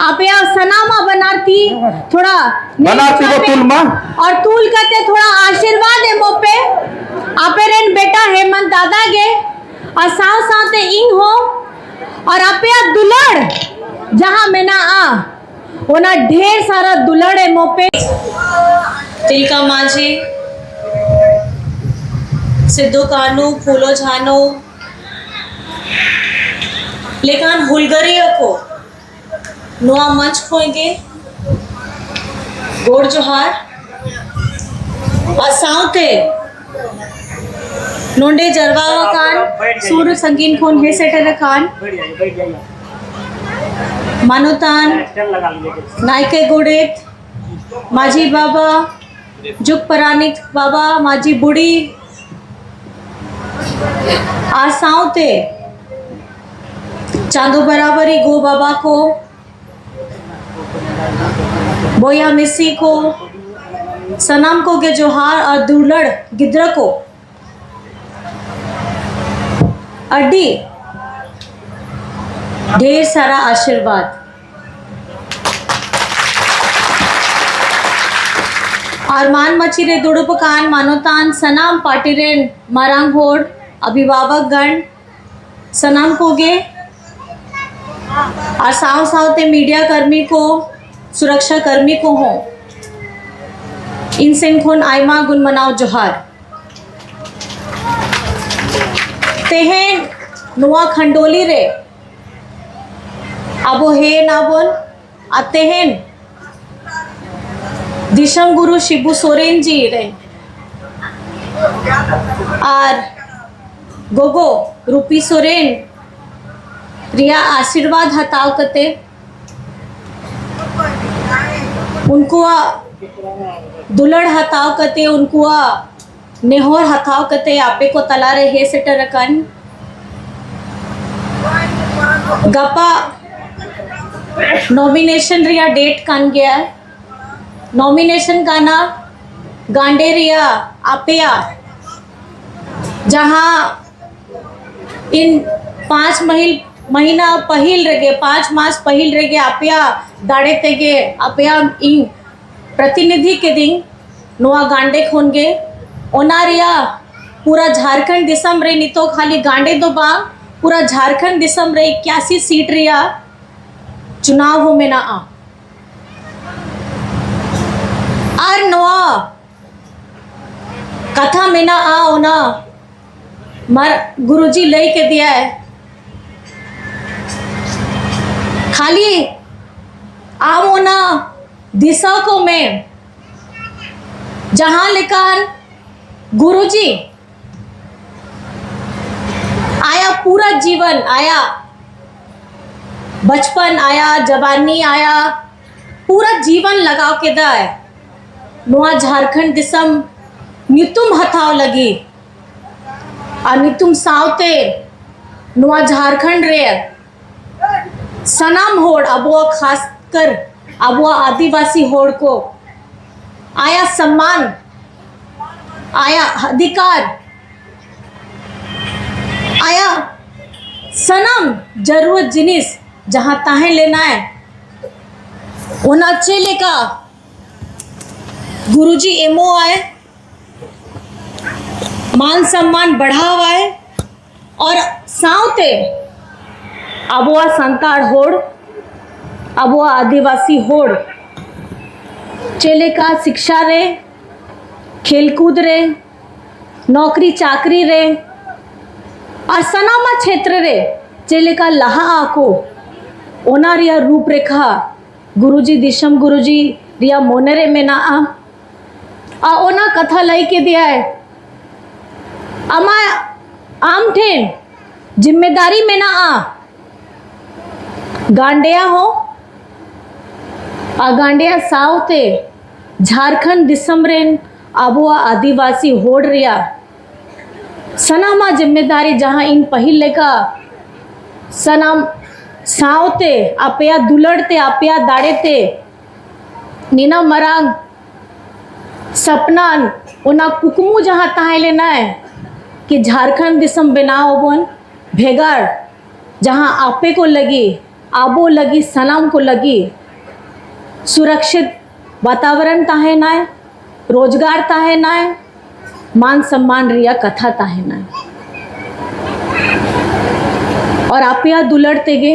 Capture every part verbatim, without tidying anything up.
ᱟᱯᱮᱭᱟᱜ ᱥᱟᱱᱟᱢᱟᱜ ᱵᱟᱱᱟᱨ ᱛᱤ ᱛᱷᱚᱲᱟ ᱵᱟᱱᱟᱨ ᱛᱤ ᱠᱚ ᱛᱩᱞ ᱢᱟ᱾ ᱟᱨ ᱛᱩᱞ ᱠᱟᱛᱮ ᱛᱷᱚᱲᱟ ᱟᱥᱤᱨᱵᱟᱫ ᱮᱢᱚᱜ ᱯᱮ᱾ ᱟᱯᱮ ᱨᱮᱱ ᱵᱮᱴᱟ ᱦᱮᱢᱟᱱᱛ ᱫᱟᱫᱟ ᱜᱮ, ᱟᱨ ᱥᱟᱶ ᱥᱟᱶᱛᱮ ᱤᱧ ᱦᱚᱸ, ᱟᱨ ᱟᱯᱮᱭᱟᱜ ᱫᱩᱞᱟᱹᱲ ᱡᱟᱦᱟᱸ ᱢᱮᱱᱟᱜᱼᱟ, ᱚᱱᱟ ᱰᱷᱮᱨ ᱥᱟᱨᱟ ᱫᱩᱞᱟᱹᱲ ᱮᱢᱚᱜ ᱯᱮ᱾ ᱛᱤᱞᱠᱟ ᱢᱟᱹᱡᱷᱤ, ᱥᱤᱫᱩ ᱠᱟᱹᱱᱦᱩ, ᱯᱷᱩᱞᱳ ᱡᱷᱟᱱᱳ ᱞᱮᱠᱟᱱ ᱦᱩᱞᱜᱟᱹᱨᱤᱭᱟᱹ ᱠᱚ ᱱᱚᱣᱟ ᱢᱚᱧᱪ ᱠᱷᱚᱱ ᱜᱮ ᱜᱚᱰ ᱡᱚᱦᱟᱨ ᱟᱨ ᱥᱟᱶᱛᱮ ᱱᱚᱰᱮ ᱡᱟᱨᱣᱟ ᱟᱠᱟᱱ ᱥᱩᱨ ᱥᱟᱺᱜᱤᱧ ᱠᱷᱚᱱ ᱦᱮᱡ ᱥᱮᱴᱮᱨ ᱟᱠᱟᱱ ᱢᱟᱱᱚᱛᱟᱱ ᱱᱟᱭᱠᱮ, ᱜᱚᱰᱮᱛ, ᱢᱟᱹᱡᱷᱤ ᱵᱟᱵᱟ, ᱡᱩᱜᱽ ᱯᱟᱨᱟᱱᱤᱠ ᱵᱟᱵᱟ, ᱢᱟᱹᱡᱷᱤ ᱵᱩᱲᱦᱤ ᱟᱨ ᱥᱟᱶᱛᱮ ᱪᱟᱸᱫᱚ ᱵᱟᱨᱟᱵᱟᱨᱤ ᱜᱚ ᱵᱟᱵᱟ ᱠᱚ, ᱵᱚᱭᱦᱟ ᱢᱤᱥᱤ ᱠᱚ, ᱥᱟᱱᱟᱢ ᱠᱚᱜᱮ ᱡᱚᱦᱟᱨ ᱟᱨ ᱫᱩᱞᱟᱹᱲ ᱜᱤᱫᱽᱨᱟᱹ ᱠᱚ, ᱟᱹᱰᱤ ᱰᱷᱮᱨ ᱥᱟᱨᱟ ᱟᱥᱤᱨᱵᱟᱫᱽ᱾ ᱟᱨ ᱢᱟᱱ ᱢᱟᱹᱪᱤ ᱨᱮ ᱫᱩᱲᱩᱵ ᱟᱠᱟᱱ ᱢᱟᱱᱚᱛᱟᱱ ᱥᱟᱱᱟᱢ ᱯᱟᱨᱴᱤ ᱨᱮᱱ ᱢᱟᱨᱟᱝ ᱦᱚᱲ, ᱚᱵᱷᱤᱵᱷᱟᱵᱚᱠ ᱜᱚᱬ, ᱥᱟᱱᱟᱢ ᱠᱚᱜᱮ, ᱟᱨ ᱥᱟᱶ ᱥᱟᱶᱛᱮ ᱢᱤᱰᱤᱭᱟ ᱠᱟᱹᱨᱢᱤ ᱠᱚ, ᱥᱩᱨᱚᱠᱥᱟ ᱠᱟᱹᱨᱢᱤ ᱠᱚᱦᱚᱸ ᱤᱧ ᱥᱮᱱ ᱠᱷᱚᱱ ᱟᱭᱢᱟ ᱜᱩᱱ ᱢᱟᱱᱟᱣ ᱡᱚᱦᱟᱨ᱾ ᱛᱮᱦᱮᱧ ᱱᱚᱣᱟ ᱠᱷᱟᱱᱰᱳᱞᱤ ᱨᱮ ᱟᱵᱚ ᱦᱮᱡ ᱱᱟᱵᱚᱱ, ᱟᱨ ᱛᱮᱦᱮᱧ ᱫᱤᱥᱚᱢ ᱜᱩᱨᱩ ᱥᱤᱵᱩ ᱥᱚᱨᱮᱱ ᱡᱤ ᱨᱮ ᱟᱨ ᱜᱚᱜᱚ ᱨᱩᱯᱤ ᱥᱚᱨᱮᱱ ᱨᱮᱭᱟᱜ ᱟᱥᱤᱨᱵᱟᱫᱽ ᱦᱟᱛᱟᱣ ᱠᱟᱛᱮ, ᱩᱱᱠᱩᱣᱟᱜ ᱫᱩᱞᱟᱹᱲ ᱦᱟᱛᱟᱣ ᱠᱟᱛᱮ, ᱩᱱᱠᱩᱣᱟᱜ ᱱᱮᱦᱚᱨ ᱦᱟᱛᱟᱣ ᱠᱟᱛᱮ ᱟᱯᱮ ᱠᱚ ᱛᱟᱞᱟᱨᱮ ᱦᱮᱡ ᱥᱮᱴᱮᱨ ᱟᱠᱟᱱ, ᱜᱟᱯᱟ ᱱᱚᱢᱤᱱᱮᱥᱚᱱ ᱨᱮᱭᱟᱜ ᱰᱮᱴ ᱠᱟᱱ ᱜᱮᱭᱟ᱾ ᱱᱚᱢᱤᱱᱮᱥᱚᱱ ᱠᱟᱱᱟ ᱜᱟᱱᱰᱮ ᱨᱮᱭᱟᱜ ᱟᱯᱮᱭᱟᱜ ᱡᱟᱦᱟᱸ ᱤᱱ ᱯᱟᱸᱪ ᱢᱟᱹᱦᱤᱞ ᱢᱟᱹᱦᱤᱱᱟ ᱯᱟᱹᱦᱤᱞ ᱨᱮᱜᱮ, ᱯᱟᱸᱪ ᱢᱟᱥ ᱯᱟᱹᱦᱤᱞ ᱨᱮᱜᱮ ᱟᱯᱮᱭᱟᱜ ᱫᱟᱲᱮ ᱛᱮᱜᱮ, ᱟᱯᱮᱭᱟᱜ ᱤᱧ ᱯᱨᱚᱛᱤᱱᱤᱫᱷᱤ ᱠᱤᱫᱤᱧ ᱱᱚᱣᱟ ᱜᱟᱱᱰᱮ ᱠᱷᱚᱱ ᱜᱮ᱾ ᱚᱱᱟ ᱨᱮᱭᱟᱜ ᱯᱩᱨᱟ ᱡᱷᱟᱨᱠᱷᱚᱸᱰ ᱫᱤᱥᱚᱢ ᱨᱮ ᱱᱤᱛᱚᱜ ᱠᱷᱟᱹᱞᱤ ᱜᱟᱱᱰᱮ ᱫᱚ ᱵᱟᱝ, ᱯᱩᱨᱟ ᱡᱷᱟᱨᱠᱷᱚᱸᱰ ᱫᱤᱥᱚᱢ ᱨᱮ ᱮᱠᱭᱟᱥᱤ ᱥᱤᱴ ᱨᱮᱭᱟᱜ ᱪᱩᱱᱟᱣ ᱦᱚᱸ ᱢᱮᱱᱟᱜᱼᱟ᱾ ᱟᱨ ᱱᱚᱣᱟ ᱠᱟᱛᱷᱟ ᱢᱮᱱᱟᱜᱼᱟ, ᱚᱱᱟ ᱢᱟᱨ-, ᱜᱩᱨᱩᱡᱤ ᱞᱟᱹᱭ ᱠᱮᱫᱮᱭᱟᱭ, ᱠᱷᱟᱹᱞᱤ ᱟᱢ ᱚᱱᱟ ᱫᱤᱥᱟᱹ ᱠᱚ ᱢᱮ, ᱡᱟᱦᱟᱸ ᱞᱮᱠᱟᱱ ᱜᱩᱨᱩᱡᱤ ᱟᱭᱟᱜ ᱯᱩᱨᱟᱹ ᱡᱤᱵᱚᱱ, ᱟᱭᱟᱜ ᱵᱟᱪᱯᱚᱱ, ᱟᱭᱟᱜ ᱡᱟᱵᱟᱱᱤ, ᱟᱭᱟᱜ ᱯᱩᱨᱟᱹ ᱡᱤᱵᱚᱱ ᱞᱟᱜᱟᱣ ᱠᱮᱫᱟᱭ ᱱᱚᱣᱟ ᱡᱷᱟᱨᱠᱷᱚᱸᱰ ᱫᱤᱥᱚᱢ ᱧᱩᱛᱩᱢ ᱦᱟᱛᱟᱣ ᱞᱟᱹᱜᱤᱫ᱾ ᱟᱨ ᱧᱩᱛᱩᱢ ᱥᱟᱶᱛᱮ ᱱᱚᱣᱟ ᱡᱷᱟᱨᱠᱷᱚᱸᱰ ᱨᱮ ᱥᱟᱱᱟᱢ ᱦᱚᱲ, ᱟᱵᱚᱣᱟᱜ, ᱠᱷᱟᱥ ᱠᱟᱨ ᱟᱵᱚᱣᱟᱜ ᱟᱹᱫᱤᱵᱟᱹᱥᱤ ᱦᱚᱲ ᱠᱚ, ᱟᱭᱟᱜ ᱥᱚᱢᱢᱟᱱ, ᱟᱭᱟᱜ ᱚᱫᱷᱤᱠᱟᱨ, ᱟᱭᱟᱜ ᱥᱟᱱᱟᱢ ᱡᱟᱹᱨᱩᱲ ᱡᱤᱱᱤᱥ ᱡᱟᱦᱟᱸ ᱛᱟᱦᱮᱸ ᱞᱮᱱᱟᱭ, ᱚᱱᱟ ᱪᱮᱫ ᱞᱮᱠᱟ ᱜᱩᱨᱩᱡᱤ ᱮᱢᱚᱜ ᱟᱭ, ᱢᱟᱱ ᱥᱚᱢᱢᱟᱱ ᱵᱟᱲᱦᱟᱣ ᱟᱭ, ᱟᱨ ᱥᱟᱶᱛᱮ ᱟᱵᱚᱣᱟᱜ ᱥᱟᱱᱛᱟᱲ ᱦᱚᱲ, ᱟᱵᱚᱣᱟᱜ ᱟᱹᱫᱤᱵᱟᱹᱥᱤ ᱦᱚᱲ ᱪᱮᱫ ᱞᱮᱠᱟ ᱥᱤᱠᱥᱟ ᱨᱮ, ᱠᱷᱮᱞ ᱠᱩᱫ ᱨᱮ, ᱱᱚᱠᱨᱤ ᱪᱟᱠᱨᱤ ᱨᱮ ᱟᱨ ᱥᱟᱱᱟᱢᱟᱜ ᱪᱷᱮᱛᱨᱚ ᱨᱮ ᱪᱮᱫ ᱞᱮᱠᱟ ᱞᱟᱦᱟᱜ ᱟᱠᱚ, ᱚᱱᱟ ᱨᱮᱭᱟᱜ ᱨᱩᱯ ᱨᱮᱠᱷᱟ ᱜᱩᱨᱩᱡᱤ, ᱫᱤᱥᱚᱢ ᱜᱩᱨᱩᱡᱤ ᱨᱮᱭᱟᱜ ᱢᱚᱱᱮ ᱨᱮ ᱢᱮᱱᱟᱜᱼᱟ᱾ ᱟᱨ ᱚᱱᱟ ᱠᱟᱛᱷᱟ ᱞᱟᱹᱭ ᱠᱮᱫᱮᱭᱟᱭ, ᱟᱢᱟᱜ, ᱟᱢ ᱴᱷᱮᱱ ᱡᱤᱢᱢᱮᱫᱟᱨᱤ ᱢᱮᱱᱟᱜᱼᱟ ᱜᱟᱱᱰᱮᱭᱟ ᱦᱚᱸ, ᱟᱨ ᱜᱟᱱᱰᱮᱭᱟ ᱥᱟᱶᱛᱮ ᱡᱷᱟᱨᱠᱷᱚᱸᱰ ᱫᱤᱥᱚᱢ ᱨᱮᱱ ᱟᱵᱚᱣᱟᱜ ᱟᱹᱫᱤᱵᱟᱹᱥᱤ ᱦᱚᱲ ᱨᱮᱭᱟᱜ ᱥᱟᱱᱟᱢᱟᱜ ᱡᱤᱢᱢᱮᱫᱟᱨᱤ, ᱡᱟᱦᱟᱸ ᱤᱧ ᱯᱟᱹᱦᱤᱞ ᱞᱮᱠᱟ ᱥᱟᱱᱟᱢ ᱥᱟᱶᱛᱮ ᱟᱯᱮᱭᱟᱜ ᱫᱩᱞᱟᱹᱲ ᱛᱮ, ᱟᱯᱮᱭᱟᱜ ᱫᱟᱲᱮ ᱛᱮ, ᱱᱤᱱᱟᱹᱜ ᱢᱟᱨᱟᱝ ᱥᱟᱯᱱᱟ, ᱚᱱᱟ ᱠᱩᱠᱢᱩ ᱡᱟᱦᱟᱸ ᱛᱟᱦᱮᱸ ᱞᱮᱱᱟᱭ ᱠᱤ ᱡᱷᱟᱨᱠᱷᱚᱸᱰ ᱫᱤᱥᱚᱢ ᱵᱮᱱᱟᱣ ᱟᱵᱚᱱ, ᱵᱷᱮᱜᱟᱨ ᱡᱟᱦᱟᱸ ᱟᱯᱮ ᱠᱚ ᱞᱟᱹᱜᱤᱫ, ᱟᱵᱚ ᱞᱟᱹᱜᱤᱫ, ᱥᱟᱱᱟᱢ ᱠᱚ ᱞᱟᱹᱜᱤᱫ ᱥᱩᱨᱚᱠᱥᱤᱛ ᱵᱟᱛᱟᱵᱚᱨᱚᱱ ᱛᱟᱦᱮᱱᱟᱭ, ᱨᱳᱡᱽᱜᱟᱨ ᱛᱟᱦᱮᱱᱟᱭ, ᱢᱟᱱ ᱥᱚᱢᱢᱟᱱ ᱨᱮᱭᱟᱜ ᱠᱟᱛᱷᱟ ᱛᱟᱦᱮᱱᱟᱭ᱾ ᱟᱨ ᱟᱯᱮᱭᱟᱜ ᱫᱩᱞᱟᱹᱲ ᱛᱮᱜᱮ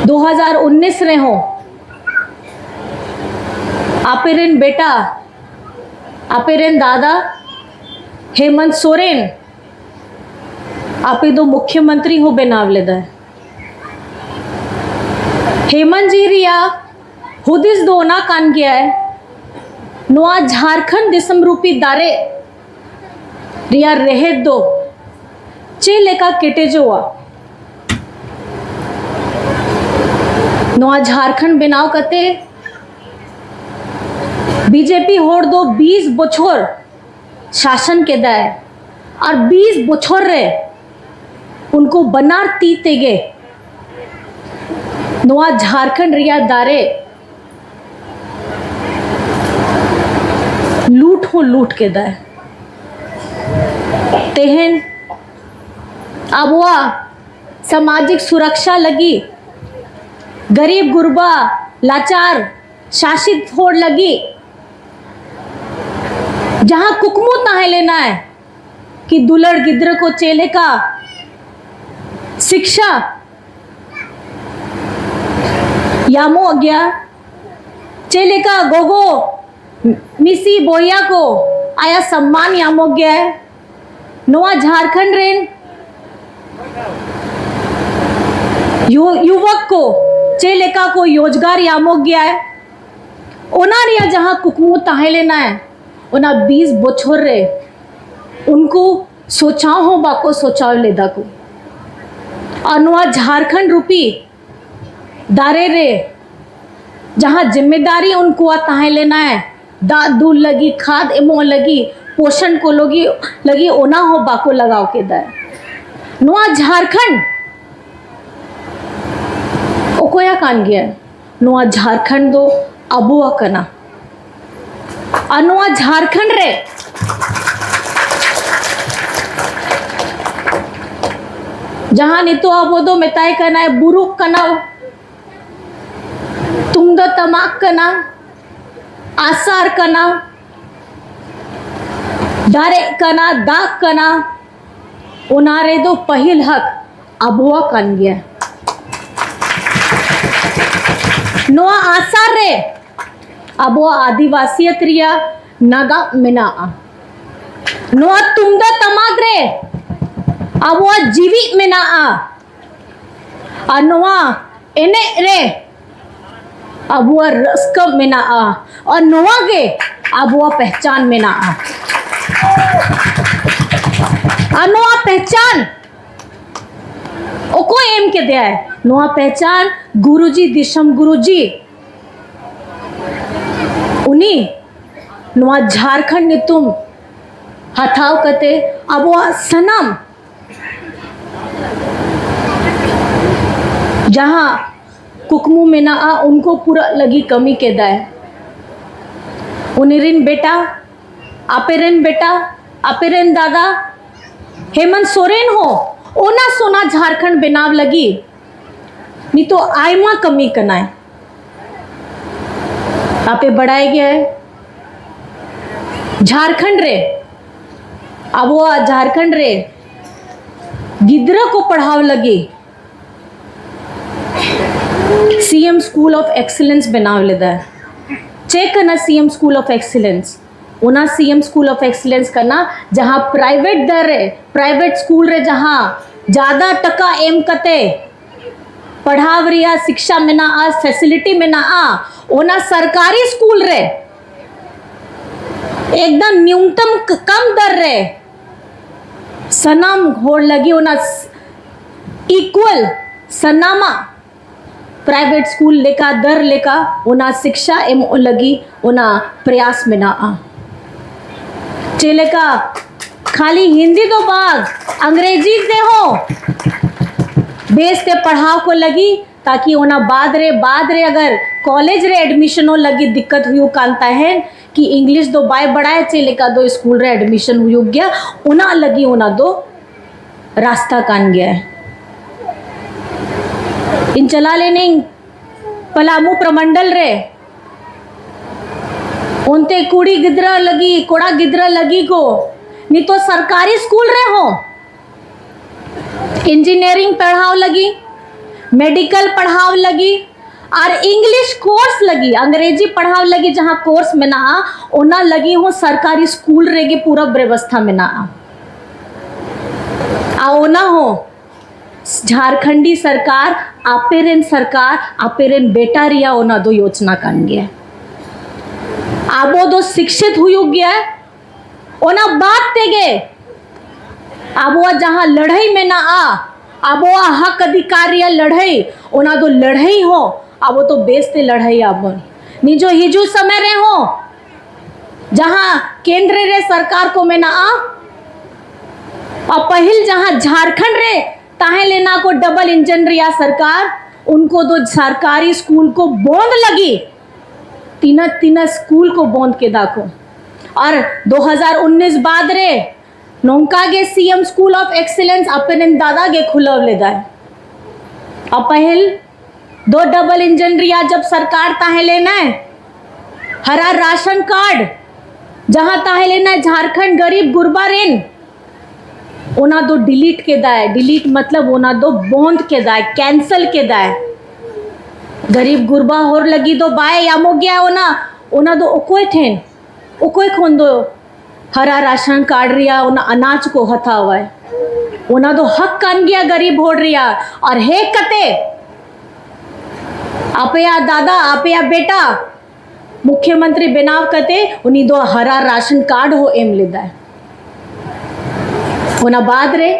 ᱫᱩ ᱦᱟᱡᱟᱨ ᱩᱱᱤᱥ ᱨᱮᱦᱚᱸ ᱟᱯᱮ ᱨᱮᱱ ᱵᱮᱴᱟ, ᱟᱯᱮ ᱨᱮᱱ ᱫᱟᱫᱟ ᱦᱮᱢᱚᱱᱛ ᱥᱚᱨᱮᱱ ᱟᱯᱮ ᱫᱚ ᱢᱩᱠᱷᱭᱚᱢᱚᱱᱛᱨᱤ ᱦᱚᱸ ᱵᱮᱱᱟᱣ ᱞᱮᱫᱟᱭ᱾ ᱦᱮᱢᱚᱱᱛ ᱡᱤ ᱨᱮᱭᱟᱜ ᱦᱩᱫᱤᱥ ᱫᱚ ᱚᱱᱟ ᱠᱟᱱ ᱜᱮᱭᱟᱭ, ᱱᱚᱣᱟ ᱡᱷᱟᱲᱠᱷᱚᱸᱰ ᱫᱤᱥᱚᱢ ᱨᱩᱯᱤ ᱫᱟᱨᱮ ᱨᱮᱭᱟᱜ ᱨᱮᱦᱮᱫ ᱫᱚ ᱪᱮᱫ ᱞᱮᱠᱟ ᱠᱮᱴᱮᱡᱚᱜᱼᱟ? ᱱᱚᱣᱟ ᱡᱷᱟᱲᱠᱷᱚᱸᱰ ᱵᱮᱱᱟᱣ ᱠᱟᱛᱮ ᱵᱤᱡᱮᱯᱤ ᱦᱚᱲ ᱫᱚ ᱵᱤᱥ ᱵᱚᱪᱷᱚᱨ ᱥᱟᱥᱚᱱ ᱠᱮᱫᱟᱭ, ᱟᱨ ᱵᱤᱥ ᱵᱚᱪᱷᱚᱨ ᱨᱮ ᱩᱱᱠᱩ ᱵᱟᱱᱟᱨ ᱛᱤ ᱛᱮᱜᱮ ᱱᱚᱣᱟ ᱡᱷᱟᱲᱠᱷᱚᱸᱰ ᱨᱮᱭᱟᱜ ᱫᱟᱨᱮ ᱞᱩᱴ ᱦᱚᱸ ᱞᱩᱴ ᱠᱮᱫᱟᱭ᱾ ᱛᱮᱦᱮᱧ ᱟᱵᱚᱣᱟᱜ ᱥᱟᱢᱟᱡᱤᱠ ᱥᱩᱨᱚᱠᱥᱟ ᱞᱟᱹᱜᱤᱫ, ᱜᱟᱨᱤᱵ ᱜᱩᱨᱵᱟ, ᱞᱟᱪᱟᱨ, ᱥᱟᱥᱤᱛ ᱦᱚᱲ ᱞᱟᱹᱜᱤᱫ ᱡᱟᱦᱟᱸ ᱠᱩᱠᱢᱩ ᱛᱟᱦᱮᱸ ᱞᱮᱱᱟᱭ ᱠᱤ ᱫᱩᱞᱟᱹᱲ ᱜᱤᱫᱽᱨᱟᱹ ᱠᱚ ᱪᱮᱫ ᱞᱮᱠᱟ ᱥᱤᱠᱥᱟ ᱧᱟᱢᱚᱜ ᱜᱮᱭᱟ, ᱪᱮᱫ ᱞᱮᱠᱟ ᱜᱚᱜᱚ ᱢᱤᱥᱤ ᱵᱚᱭᱦᱟ ᱠᱚ ᱟᱭᱟᱜ ᱥᱚᱢᱢᱟᱱ ᱧᱟᱢᱚᱜ ᱜᱮᱭᱟ, ᱱᱚᱣᱟ ᱡᱷᱟᱲᱠᱷᱚᱸᱰ ᱨᱮᱱ ᱭᱩ- ᱭᱩᱵᱚᱠ ᱠᱚ ᱪᱮᱫ ᱞᱮᱠᱟ ᱠᱚ ᱨᱳᱡᱽᱜᱟᱨ ᱧᱟᱢᱚᱜ ᱜᱮᱭᱟ, ᱚᱱᱟ ᱨᱮᱭᱟᱜ ᱡᱟᱦᱟᱸ ᱠᱩᱠᱢᱩ ᱛᱟᱦᱮᱸ ᱞᱮᱱᱟ, ᱚᱱᱟ ᱵᱤᱥ ᱵᱚᱪᱷᱚᱨ ᱨᱮ ᱩᱱᱠᱩ ᱥᱚᱪᱟᱣ ᱦᱚᱸ ᱵᱟᱠᱚ ᱥᱚᱪᱟᱣ ᱞᱮᱫᱟ ᱠᱚ᱾ ᱟᱨ ᱱᱚᱣᱟ ᱡᱷᱟᱲᱠᱷᱚᱸᱰ ᱨᱩᱯᱤ ᱫᱟᱨᱮ ᱨᱮ ᱡᱟᱦᱟᱸ ᱡᱤᱢᱢᱮᱫᱟᱨᱤ ᱩᱱᱠᱩᱣᱟᱜ ᱛᱟᱦᱮᱸ ᱞᱮᱱᱟ, ᱫᱟᱜ ᱫᱩᱞ ᱞᱟᱹᱜᱤᱫ, ᱠᱷᱟᱫᱽ ᱮᱢᱚᱜ ᱞᱟᱹᱜᱤᱫ, ᱯᱳᱥᱚᱱ ᱠᱚ ᱞᱟᱹᱜᱤᱫ, ᱞᱟᱹᱜᱤᱫ, ᱚᱱᱟ ᱦᱚᱸ ᱵᱟᱠᱚ ᱞᱟᱜᱟᱣ ᱠᱮᱫᱟ᱾ ᱱᱚᱣᱟ ᱡᱷᱟᱲᱠᱷᱚᱸᱰ ᱚᱠᱚᱭᱟᱜ ᱠᱟᱱ ᱜᱮᱭᱟ? ᱱᱚᱣᱟ ᱡᱷᱟᱲᱠᱷᱚᱸᱰ ᱫᱚ ᱟᱵᱚᱣᱟᱜ ᱠᱟᱱᱟ᱾ ᱟᱨ ᱱᱚᱣᱟ ᱡᱷᱟᱲᱠᱷᱚᱸᱰ ᱨᱮ ᱡᱟᱦᱟᱸ ᱱᱤᱛᱚᱜ ᱟᱵᱚ ᱫᱚ ᱢᱮᱛᱟᱭ ᱠᱟᱱᱟᱭ ᱵᱩᱨᱩᱜ ᱠᱟᱱᱟ, ᱛᱩᱢᱫᱟᱜ ᱴᱟᱢᱟᱠ ᱠᱟᱱᱟ, ᱟᱥᱟᱨ ᱠᱟᱱᱟ, ᱫᱟᱨᱮᱜ ᱠᱟᱱᱟ, ᱫᱟᱜ ᱠᱟᱱᱟ, ᱚᱱᱟ ᱨᱮᱫᱚ ᱯᱟᱹᱦᱤᱞ ᱦᱟᱠ ᱟᱵᱚᱣᱟᱜ ᱠᱟᱱ ᱜᱮᱭᱟ᱾ ᱱᱚᱣᱟ ᱟᱥᱟᱨ ᱨᱮ ᱟᱵᱚᱣᱟᱜ ᱟᱹᱫᱤᱵᱟᱹᱥᱤᱭᱟᱛ ᱨᱮᱭᱟᱜ ᱱᱟᱜᱟᱢ ᱢᱮᱱᱟᱜᱼᱟ᱾ ᱱᱚᱣᱟ ᱛᱩᱢᱫᱟᱜ ᱴᱟᱢᱟᱠ ᱨᱮ ᱟᱵᱚᱣᱟᱜ ᱡᱤᱣᱤ ᱢᱮᱱᱟᱜᱼᱟ᱾ ᱟᱨ ᱱᱚᱣᱟ ᱮᱱᱮᱡ ᱨᱮ ᱟᱵᱚᱣᱟᱜ ᱨᱟᱹᱥᱠᱟᱹ ᱢᱮᱱᱟᱜᱼᱟ᱾ ᱟᱨ ᱱᱚᱣᱟ ᱜᱮ ᱟᱵᱚᱣᱟᱜ ᱯᱮᱦᱪᱟᱱ ᱢᱮᱱᱟᱜᱼᱟ᱾ ᱟᱨ ᱱᱚᱣᱟ ᱯᱮᱦᱪᱟᱱ ᱚᱠᱚᱭ ᱮᱢ ᱠᱮᱫᱮᱭᱟᱭ? ᱱᱚᱣᱟ ᱯᱮᱦᱪᱟᱱ ᱜᱩᱨᱩᱡᱤ, ᱫᱤᱥᱚᱢ ᱜᱩᱨᱩᱡᱤ, ᱩᱱᱤ ᱱᱚᱣᱟ ᱡᱷᱟᱨᱠᱷᱚᱸᱰ ᱧᱩᱛᱩᱢ ᱦᱟᱛᱟᱣ ᱠᱟᱛᱮ ᱟᱵᱚᱣᱟᱜ ᱥᱟᱱᱟᱢ ᱡᱟᱦᱟᱸ ᱠᱩᱠᱢᱩ ᱢᱮᱱᱟᱜᱼᱟ, ᱩᱱᱠᱩ ᱯᱩᱨᱟᱹᱜ ᱞᱟᱹᱜᱤᱫ ᱠᱟᱹᱢᱤ ᱠᱮᱫᱟᱭ᱾ ᱩᱱᱤ ᱨᱤᱱ ᱵᱮᱴᱟ, ᱟᱯᱮ ᱨᱮᱱ ᱵᱮᱴᱟ, ᱟᱯᱮ ᱨᱮᱱ ᱫᱟᱫᱟ ᱦᱮᱢᱚᱱᱛ ᱥᱚᱨᱮᱱ ᱦᱚᱸ ᱚᱱᱟ ᱥᱚᱱᱟ ᱡᱷᱟᱨᱠᱷᱚᱸᱰ ᱵᱮᱱᱟᱣ ᱞᱟᱹᱜᱤᱫ ᱱᱤᱛᱚᱜ ᱟᱭᱢᱟ ᱠᱟᱹᱢᱤ ᱠᱟᱱᱟᱭ᱾ ᱟᱯᱮ ᱵᱟᱲᱟᱭ ᱜᱮᱭᱟ, ᱡᱷᱟᱨᱠᱷᱚᱸᱰ ᱨᱮ, ᱟᱵᱚᱣᱟᱜ ᱡᱷᱟᱨᱠᱷᱚᱸᱰ ᱨᱮ ᱜᱤᱫᱽᱨᱟᱹ ᱠᱚ ᱯᱟᱲᱦᱟᱣ ᱞᱟᱹᱜᱤᱫ ᱥᱤ ᱮᱢ School of Excellence ᱵᱮᱱᱟᱣ ᱞᱮᱫᱟ᱾ ᱪᱮᱫ ᱠᱟᱱᱟ ᱥᱤ ᱮᱢ School of Excellence? ᱚᱱᱟ ᱥᱤ ᱮᱢ School of Excellence ᱠᱟᱱᱟ, ᱡᱟᱦᱟᱸ ᱯᱨᱟᱭᱵᱷᱮᱴ ᱫᱟᱨ ᱨᱮ, ᱯᱨᱟᱭᱵᱷᱮᱴ ᱥᱠᱩᱞ ᱨᱮ ᱡᱟᱦᱟᱸ ᱡᱟᱫᱟ ᱴᱟᱠᱟ ᱮᱢ ᱠᱟᱛᱮ ᱯᱟᱲᱦᱟᱣ ᱨᱮᱭᱟᱜ ᱥᱤᱠᱥᱟ ᱢᱮᱱᱟᱜᱼᱟ, ᱯᱷᱮᱥᱤᱞᱤᱴᱤ ᱢᱮᱱᱟᱜᱼᱟ, ᱚᱱᱟ ᱥᱚᱨᱠᱟᱨᱤ ᱥᱠᱩᱞ ᱨᱮ ᱮᱠᱫᱚᱢ ᱱᱭᱩᱱᱛᱚᱢ ᱠ-, ᱠᱚᱢ ᱫᱟᱨ ᱨᱮ ᱥᱟᱱᱟᱢ ᱦᱚᱲ ᱞᱟᱹᱜᱤᱫ ᱚᱱᱟ ᱤᱠᱩᱣᱟᱞ ᱥᱟᱱᱟᱢᱟᱜ ᱯᱨᱟᱭᱵᱷᱮᱴ ᱥᱠᱩᱞ ᱞᱮᱠᱟ, ᱫᱟᱨ ᱞᱮᱠᱟ ᱚᱱᱟ ᱥᱤᱠᱥᱟ ᱮᱢᱚᱜ ᱞᱟᱹᱜᱤᱫ ᱚᱱᱟ ᱯᱨᱚᱭᱟᱥ ᱢᱮᱱᱟᱜᱼᱟ᱾ ᱪᱮᱫ ᱞᱮᱠᱟ ᱠᱷᱟᱹᱞᱤ ᱦᱤᱱᱫᱤ ᱫᱚ ᱵᱟᱝ, ᱟᱝᱜᱨᱮᱡᱤ ᱛᱮᱦᱚᱸ ᱵᱮᱥ ᱛᱮ ᱯᱟᱲᱦᱟᱣ ᱠᱚ ᱞᱟᱹᱜᱤᱫ, ᱛᱟᱠᱤ ᱚᱱᱟ ᱵᱟᱫ ᱨᱮ, ᱵᱟᱫ ᱨᱮ ᱟᱜᱟᱨ ᱠᱚᱞᱮᱡᱽ ᱨᱮ ᱮᱰᱢᱤᱥᱚᱱᱚᱜ ᱞᱟᱹᱜᱤᱫ ᱫᱤᱠᱠᱟᱛ ᱦᱩᱭᱩᱜ ᱠᱟᱱ ᱛᱟᱦᱮᱸᱱ, ᱠᱤ ᱤᱝᱞᱤᱥ ᱫᱚ ᱵᱟᱭ ᱵᱟᱲᱟᱭᱟ, ᱪᱮᱫ ᱞᱮᱠᱟ ᱫᱚ ᱥᱠᱩᱞ ᱨᱮ ᱮᱰᱢᱤᱥᱚᱱ ᱦᱩᱭᱩᱜ ᱜᱮᱭᱟ, ᱚᱱᱟ ᱞᱟᱹᱜᱤᱫ ᱚᱱᱟ ᱫᱚ ᱨᱟᱥᱛᱟ ᱠᱟᱱ ᱜᱮᱭᱟ᱾ ᱤᱧ ᱪᱟᱞᱟᱣ ᱞᱮᱱᱟᱹᱧ ᱯᱟᱞᱟᱢᱩ ᱯᱨᱚᱢᱚᱱᱰᱚᱞ ᱨᱮ᱾ ᱚᱱᱛᱮ ᱠᱩᱲᱤ ᱜᱤᱫᱽᱨᱟᱹ ᱞᱟᱹᱜᱤᱫ, ᱠᱚᱲᱟ ᱜᱤᱫᱽᱨᱟᱹ ᱞᱟᱹᱜᱤᱫ ᱠᱚ ᱱᱤᱛᱚᱜ ᱥᱚᱨᱠᱟᱨᱤ ᱥᱠᱩᱞ ᱨᱮᱦᱚᱸ ᱤᱧᱡᱤᱱᱤᱭᱟᱨᱤᱝ ᱯᱟᱲᱦᱟᱣ ᱞᱟᱹᱜᱤᱫ, ᱢᱮᱰᱤᱠᱮᱞ ᱯᱟᱲᱦᱟᱣ ᱞᱟᱹᱜᱤᱫ ᱟᱨ ᱤᱝᱞᱤᱥ ᱠᱳᱨᱥ ᱞᱟᱹᱜᱤᱫ, ᱟᱝᱨᱮᱡᱤ ᱯᱟᱲᱦᱟᱣ ᱞᱟᱹᱜᱤᱫ ᱡᱟᱦᱟᱸ ᱠᱳᱨᱥ ᱢᱮᱱᱟᱜᱼᱟ, ᱚᱱᱟ ᱞᱟᱹᱜᱤᱫ ᱦᱚᱸ ᱥᱚᱨᱠᱟᱨᱤ ᱥᱠᱩᱞ ᱨᱮᱜᱮ ᱯᱩᱨᱟᱹ ᱵᱮᱵᱚᱥᱛᱷᱟ ᱢᱮᱱᱟᱜᱼᱟ᱾ ᱟᱨ ᱚᱱᱟ ᱦᱚᱸ ᱡᱷᱟᱨᱠᱷᱚᱸᱰᱤ ᱥᱚᱨᱠᱟᱨ ᱟᱯᱮ ᱨᱮᱱ ᱥᱚᱨᱠᱟᱨ, ᱟᱯᱮ ᱨᱮᱱ ᱵᱮᱴᱟ ᱨᱮᱭᱟᱜ ᱚᱱᱟ ᱫᱚ ᱭᱳᱡᱽᱱᱟ ᱠᱟᱱ ᱜᱮᱭᱟ᱾ ᱟᱵᱚ ᱫᱚ ᱥᱤᱠᱷᱤᱛ ᱦᱩᱭᱩᱜ ᱜᱮᱭᱟ, ᱚᱱᱟ ᱵᱟᱫ ᱛᱮᱜᱮ ᱟᱵᱚᱣᱟᱜ ᱡᱟᱦᱟᱸ ᱞᱟᱹᱲᱦᱟᱹᱭ ᱢᱮᱱᱟᱜᱼᱟ, ᱟᱵᱚᱣᱟᱜ ᱦᱚᱠ ᱚᱫᱷᱤᱠᱟᱨ ᱨᱮᱭᱟᱜ ᱞᱟᱹᱲᱦᱟᱹᱭ, ᱚᱱᱟ ᱫᱚ ᱞᱟᱹᱲᱦᱟᱹᱭ ᱦᱚᱸ ᱟᱵᱚ ᱫᱚ ᱵᱮᱥ ᱛᱮ ᱞᱟᱹᱲᱦᱟᱹᱭ ᱟᱵᱚᱱ᱾ ᱱᱤᱡᱚ ᱦᱤᱡᱩᱜ ᱥᱚᱢᱚᱭ ᱨᱮᱦᱚᱸ ᱡᱟᱦᱟᱸ ᱠᱮᱱᱫᱨᱚ ᱨᱮ ᱥᱚᱨᱠᱟᱨ ᱠᱚ ᱢᱮᱱᱟᱜᱼᱟ, ᱟᱨ ᱯᱟᱹᱦᱤᱞ ᱡᱟᱦᱟᱸ ᱡᱷᱟᱨᱠᱷᱚᱸᱰ ᱨᱮ ᱛᱟᱦᱮᱸ ᱞᱮᱱᱟ ᱠᱚ ᱰᱚᱵᱚᱞ ᱤᱧᱡᱤᱱ ᱨᱮᱭᱟᱜ ᱥᱚᱨᱠᱟᱨ, ᱩᱱᱠᱩ ᱫᱚ ᱥᱚᱨᱠᱟᱨᱤ ᱥᱠᱩᱞ ᱠᱚ ᱵᱚᱱᱫ ᱞᱟᱹᱜᱤᱫ ᱛᱤᱱᱟᱹᱜ ᱛᱤᱱᱟᱹᱜ ᱥᱠᱩᱞ ᱠᱚ ᱵᱚᱱᱫ ᱠᱮᱫᱟ ᱠᱚ᱾ ᱟᱨ ᱫᱩ ᱦᱟᱡᱟᱨ ᱩᱱᱤᱥ ᱵᱟᱫ ᱨᱮ ᱱᱚᱝᱠᱟ ᱜᱮ ᱥᱤ ᱮᱢ ᱥᱠᱩᱞ ᱚᱯᱷ ᱮᱠᱥᱤᱞᱮᱱᱥ ᱟᱯᱮ ᱨᱮᱱ ᱫᱟᱫᱟ ᱜᱮ ᱠᱷᱩᱞᱟᱹᱣ ᱞᱮᱫᱟᱭ᱾ ᱟᱨ ᱯᱟᱹᱦᱤᱞ ᱫᱚ ᱰᱚᱵᱚᱞ ᱤᱧᱡᱤᱱ ᱨᱮᱭᱟᱜ ᱡᱟᱵ ᱥᱚᱨᱠᱟᱨ ᱛᱟᱦᱮᱸ ᱞᱮᱱᱟᱭ, ᱦᱟᱨᱟ ᱨᱟᱥᱚᱱ ᱠᱟᱨᱰ ᱡᱟᱦᱟᱸ ᱛᱟᱦᱮᱸ ᱞᱮᱱᱟ ᱡᱷᱟᱨᱠᱷᱚᱸᱰ ᱜᱟᱨᱤᱵ ᱜᱩᱨᱵᱟ ᱨᱮᱱ, ᱚᱱᱟ ᱫᱚ ᱰᱤᱞᱤᱴ ᱠᱮᱫᱟᱭ᱾ ᱰᱤᱞᱤᱴ ᱢᱚᱛᱞᱚᱵ ᱚᱱᱟ ᱫᱚ ᱵᱚᱱᱫ ᱠᱮᱫᱟᱭ, ᱠᱮᱱᱥᱮᱞ ᱠᱮᱫᱟᱭ᱾ ᱜᱟᱨᱤᱵ ᱜᱩᱨᱵᱟ ᱦᱚᱲ ᱞᱟᱹᱜᱤᱫ ᱫᱚ ᱵᱟᱭ ᱮᱢᱚᱜ ᱜᱮᱭᱟ ᱚᱱᱟ᱾ ᱚᱱᱟ ᱫᱚ ᱚᱠᱚᱭ ᱴᱷᱮᱱ, ᱚᱠᱚᱭ ᱠᱷᱚᱱ ᱫᱚ ᱦᱟᱨᱟ ᱨᱟᱥᱚᱱ ᱠᱟᱨᱰ ᱨᱮᱭᱟᱜ ᱚᱱᱟ ᱟᱱᱟᱡ ᱠᱚ ᱦᱟᱛᱟᱣᱟᱭ? ᱚᱱᱟ ᱫᱚ ᱦᱚᱠ ᱠᱟᱱ ᱜᱮᱭᱟ ᱜᱟᱨᱤᱵ ᱦᱚᱲ ᱨᱮᱭᱟᱜ᱾ ᱟᱨ ᱦᱮᱡ ᱠᱟᱛᱮ ᱟᱯᱮᱭᱟᱜ ᱫᱟᱫᱟ, ᱟᱯᱮᱭᱟᱜ ᱵᱮᱴᱟ ᱢᱩᱠᱷᱭᱚᱢᱚᱱᱛᱨᱤ ᱵᱮᱱᱟᱣ ᱠᱟᱛᱮ ᱩᱱᱤ ᱫᱚ ᱦᱟᱨᱟ ᱨᱟᱥᱚᱱ ᱠᱟᱨᱰ ᱦᱚᱸ ᱮᱢ ᱞᱮᱫᱟᱭ᱾ ᱚᱱᱟ ᱵᱟᱫ ᱨᱮ